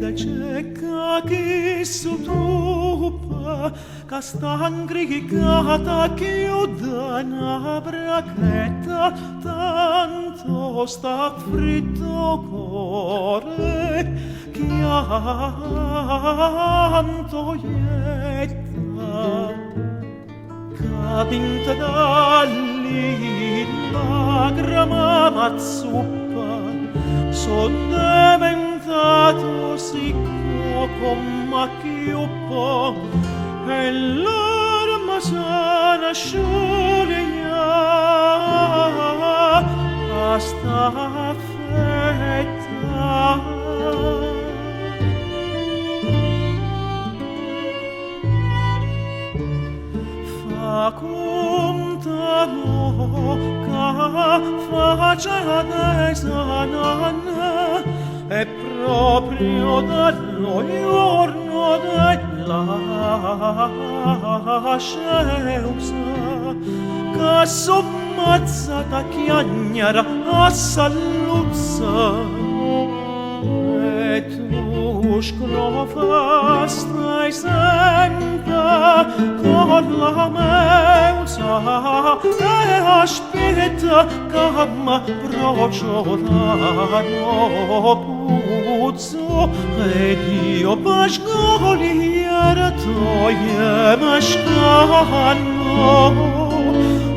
Pe cerca chistu tuppo ca sta 'ncriccata cchiù de na brachetta, tanto sta affritto 'o core, chianto jetta. Ca dint' alli lagrema m'azzuppa, so' diventato sicco comm'a chiuppo e ll'arma sana sciulia a sta fetta. Fa cunto mo ca face 'a desananna e proprio dallo juorno della sceusa ca so' mazzata a chiagnere a salluzza. E tu scrofa stai sempe con la meuza e aspetta ca m'abbrucio da 'no puzzo ed io pe sgoliere toie me scanno,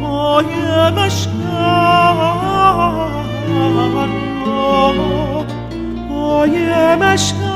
oje me scanno, oje me scanno.